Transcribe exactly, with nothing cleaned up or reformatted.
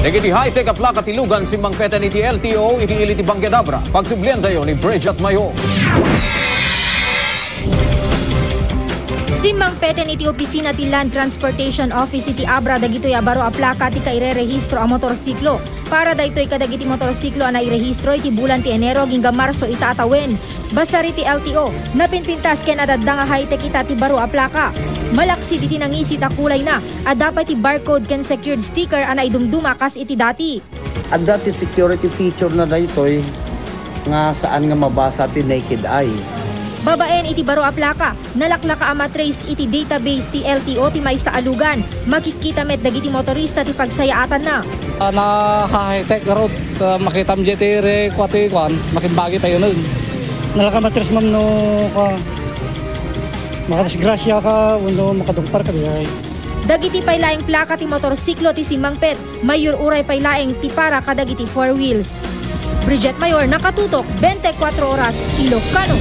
Dagiti high-tech a plaka ti lugan simmangpeten iti L T O iti ili ti Bangged Abra. Pagsubliantayo ni Bridget Mayor. Simmangpeten iti opisina ti Land Transportation Office iti Abra dagitoy a baro a plaka ti kairerehistro a motorsiklo. Para daytoy kadagiti motorsiklo a nairehistro iti bulan ti Enero agingga Marso ita a tawen. Basar iti L T O, napinpintas ken adda nga high-tech ita ti baro a plaka. Malaksid iti nangisit a kulayna, adda pay ti barcode ken secured sticker a naidumduma kas iti dati. Adda ti security feature na daytoy nga saan nga mabasa ti naked eye. Babaen iti baro a plaka, nalaklaka a matrace iti database ti L T O ti maysa a lugan. Makitkita met dagiti motorista ti pagsayaatanna. Ah, na-high-tech garud. Ah, makitam diay ti re-, kua ti kuan, makimbagi tayo nun. Nalaka matres, ma'am, no, kua, makadisgrasya ka, wenno makadungpar ka, diay. Dagiti pay laeng plaka ti motorsiklo ti simmangpet, mayur uray pay laeng ti para kadagiti four wheels. Bridget Mayor, Nakatutok, twenty-four Oras, Ilocano.